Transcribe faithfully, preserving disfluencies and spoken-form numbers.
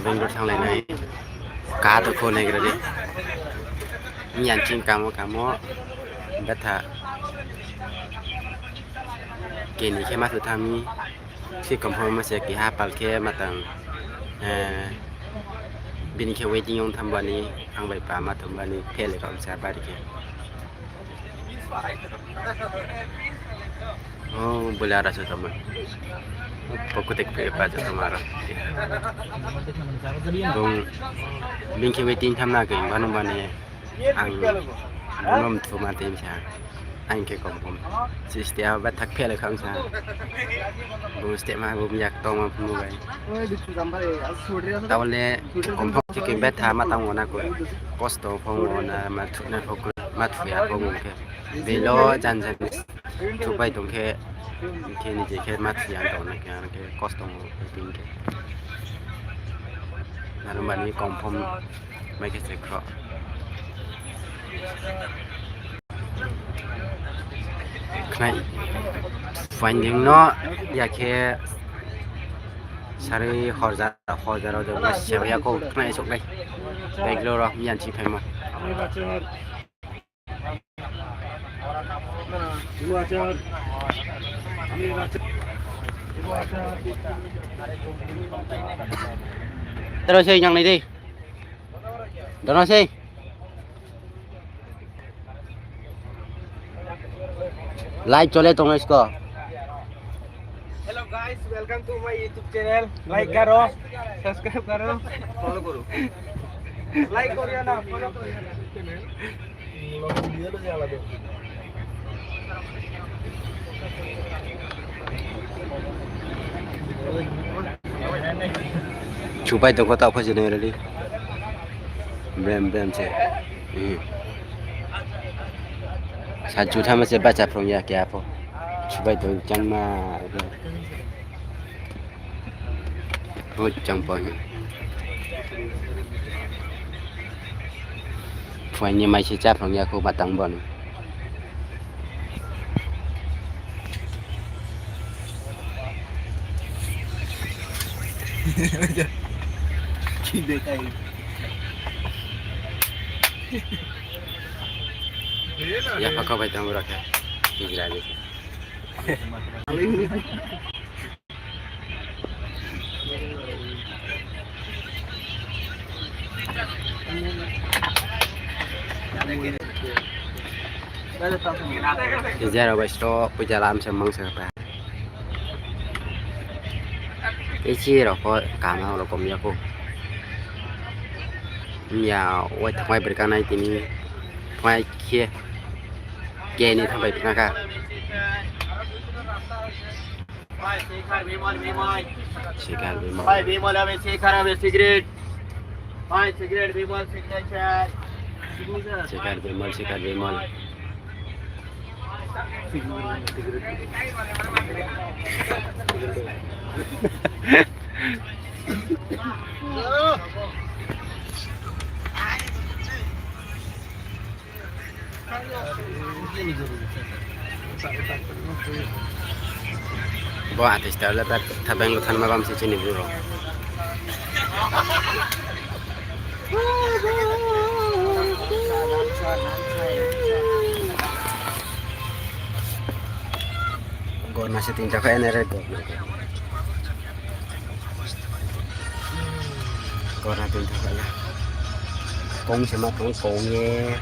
Bangalore thannglai nai. Ka to kho naigra di. Miyan ching kamo kamo. Betha. Keni khe ma thu thami. Si confirm ma se keha pal khe ma tang. Eh, bini khe waiting yong tham bani. Ang bai pa ma thum bani. Phele kam sa bari khe. Oh, bole ara se tongmo. Pokotek pe pa se tongmo aro. Bung bini khe waiting tham na khe, bano bani ang bonom thuma tei sa. Ang khe kom bom. Siste aba thak phele khang sa. Bung step ma bung yak tongma phunu bai. Taole kom phok khe khe betha ma tang wana ko. Kosto phung wana ma thuna phok ma thuya phung khe. Belo jan jan. Thupai tong khe, khe ni je khe ma thuya tong na khe, ang khe kosto mo khe tin khe. Naro mani kom phom mai khe se khro. Khnai finding no ya khe sari horja, horja rao de ma se ya ko khnai sok nai. Bangalore ro yan chi phaimo. Daro sei nang nai dei. Daro sei. Live chole tong isko. Hello guys, welcome to my YouTube channel. Like karo, subscribe karo, follow karo. Like karo ya na, follow karo ya na. Chupai tong kho taoh pho se nai rali. Brem brem se. Hmm. Sa chu thama se bacha phrung ya khe apho. Chupai tong changma. Bo chang pho hi. Phuaini mai se chá phrung ya kho ba tang bo no. Ya pha kho bai tang bo rao khe. Tigra ni. Jera bai sro puja lam se mang se pa. Tei si rao pho kama rao kom ya kho. Ya wai thanngmai broi kanai tini. Phai khe. Keni thanngmai broi kha. Shekhar Bimal, Bimal. Shekhar Bimal. Bhai, Bimal, abe Shekhar, abe cigarette. Bhai, cigarette, Bimal, signature. Shekhar Bimal, Shekhar Bimal. Bo atis ta le ta thabang lo thanma bam se chini bru rao. Gorna se tin ta kha ene re gorna. Gorna tin ta kha la. Kong se ma tong kong ye.